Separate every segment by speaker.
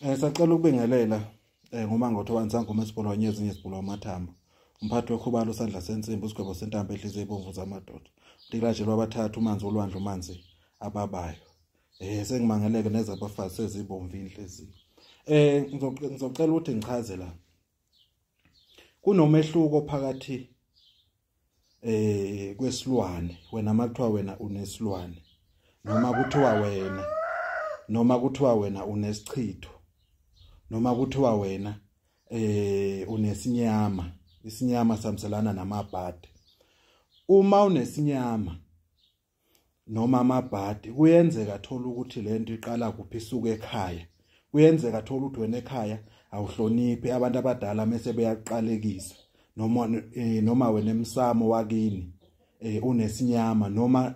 Speaker 1: Sacela ukubingelela ngoMangotho Sangoma esibholwa nyezinye esibholwa amathambo. Umphathi wekhubalo usandla sensimbi usigwebo sentambo ehliziyo ebomvu zamadoda. Ndilajelwa abathathu umanzi olwandle umanzi ababayo. Sengimangeleke nezabafazi sezibomvu inhliziyo. Ngizocela ukuthi ngichaze la. Kunomehluko phakathi kwesilwane, wena makuthiwa wena unesilwane noma kuthiwa wena unesichitho noma kuthiwa wena unesinyama. Isinyama samselana namabhadi. Uma unesinyama noma amabhadi kuyenzeka thola ukuthi lento iqala kuphi, isuke ekhaya. Kuyenzeka thola ukuthi wena ekhaya awuhloniphi abantu abadala mase beyaqalekisa, noma wena emsamo wakini unesinyama,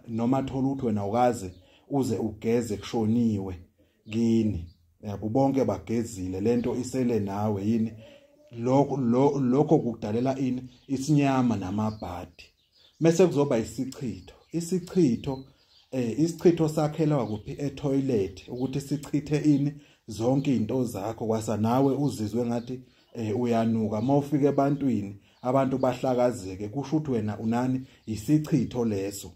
Speaker 1: noma thola ukuthi wena ukaze uze ugeze kushoniwe kini, yabo bonke bagezile, lento isele nawe yini. Lokho kudalela ini isinyama namabhadi. Mase kuzoba isichitho. Isichitho isichitho sakhelwa kuphi? Etoilet, ukuthi sichithe ini zonke izinto zakho, kwasa nawe uzizwe ngathi uyanuka. Mawufika ebantwini abantu bahlakazeke, kusho ukuthi wena unani, isichitho leso.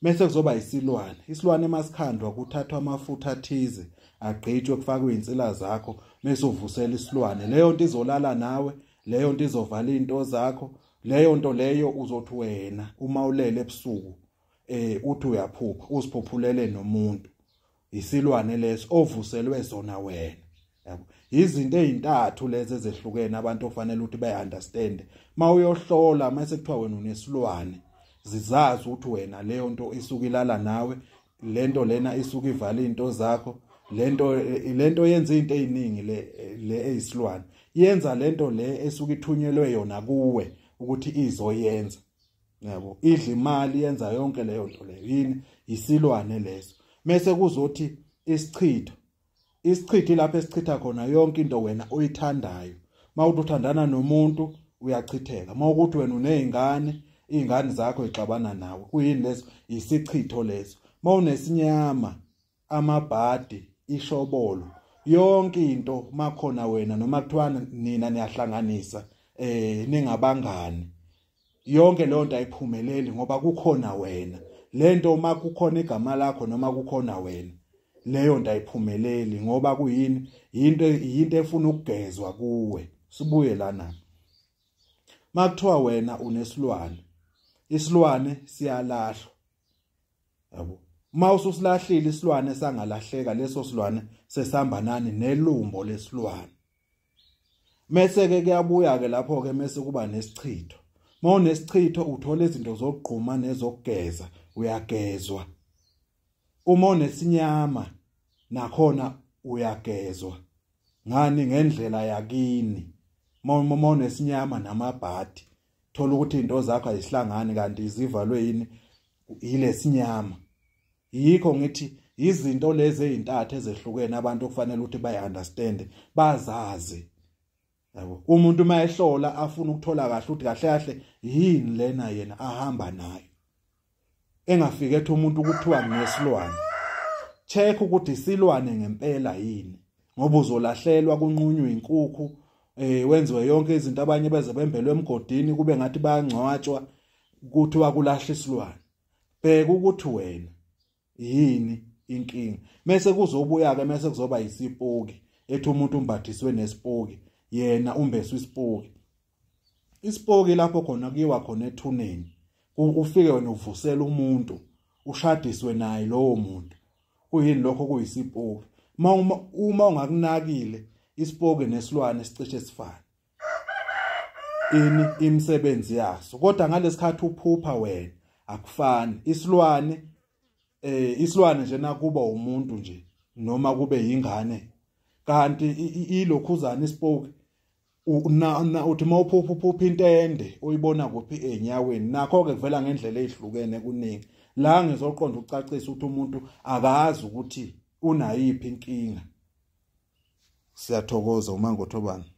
Speaker 1: Mase kuzoba isilwane. Isilwane masikhandwa kuthathwa amafutha athize agqitshwe kufakwe insila zakho, mase uvusela isilwane. Leyo nto izolala nawe, leyo nto izovala izinto zakho, leyo nto leyo uzothi wena uma ulele ebusuku uthi uyaphupha uziphuphulele nomuntu. Isilwane leso ovuselwe sona wena, yabo. Izinto ezintathu lezi ezehlukene abantu ofanele ukuthi bayi-understand. Mawuyohlola mase kuthiwa wena unesilwane, zizazi ukuthi wena leyo nto isuka ilala nawe, lento lena isuka ivala izinto zakho, lento yenza izinto eziningi le eyisilwane. Yenza lento le esuka ithunyelwe yona kuwe ukuthi izoyenza, yabo. Idla imali, yenza yonke leyo nto leyo. Yini? Isilwane leso. Mase kuzothi isichitho. Isichitho lapho esichitha khona yonke into wena oyithandayo. Mawuthi uthandana nomuntu uyachitheka. Mawukuthi wena unezingane, izingane zakho ixabana nawe, kuyini leso? Isichitho leso. Mawunesinyama, amabhadi, ishobolo, yonke into makhona wena noma kuthiwa nina niyahlanganisa ningabangani, yonke leyo nto ayiphumeleli ngoba kukhona wena. Lento uma kukhona igama lakho noma kukhona wena, leyo nto ayiphumeleli ngoba kuyini? Into efuna ukugezwa kuwe. Sibuye lana. Makuthiwa wena unesilwane, isilwane siyalahlwa, yabo. Uma ususilahlile isilwane sangalahleka, leso silwane sesihamba nani? Nelumbo lesilwane. Mase ke kuyabuya ke lapho ke mase kuba nesichitho. Mawunesichitho uthola izinto zokugquma nezokugeza, uyagezwa. Uma unesinyama nakhona uyagezwa. Ngani? Ngendlela yakini. Mawunesinyama namabhadi thola ukuthi izinto zakho azihlangani kanti zivalwe yini? Ilesinyama. Yikho ngithi izinto lezi ezintathu ezehlukene abantu okufanele ukuthi bayi-understand, bazazi, yabo. Umuntu mayehlola afuna ukuthola kahle ukuthi kahle kahle yini lena yena ahamba nayo, engafike ethi umuntu kuthiwa nginesilwane. Check ukuthi isilwane ngempela yini, ngoba uzolahlelwa kunqunywe inkukhu, wenziwe yonke izinto, abanye beze bembelwe emgodini kube ngathi bayangcwatshwa, kuthiwa kulahla isilwane. Bheka ukuthi wena yini inkinga. Mase kuzobuya ke mase kuzoba isipoki, ethi umuntu umbathiswe nesipoki, yena umbeswe isipoki. Isipoki lapho khona kuyiwa khona ethuneni, ufike wena uvusela umuntu, ushadiswe naye lowo muntu. Kuyini lokho? Kuyisipoki. Uma ungakunakile isipoki nesilwane sicishe sifane ini imisebenzi yaso, kodwa ngalesikhathi uphupha wena akufani. Isilwane isilwane nje nakuba umuntu nje noma kube yingane, kanti ilokhuzana isipoki uthi mawuphupha uphupha intende uyibona kuphi? Enyaweni. Nakho ke kuvela ngendlela ezihlukene kuningi. La ngizoqonda ukucacisa ukuthi umuntu akazi ukuthi unayiphi inkinga. Siyathokoza uMangotho bani.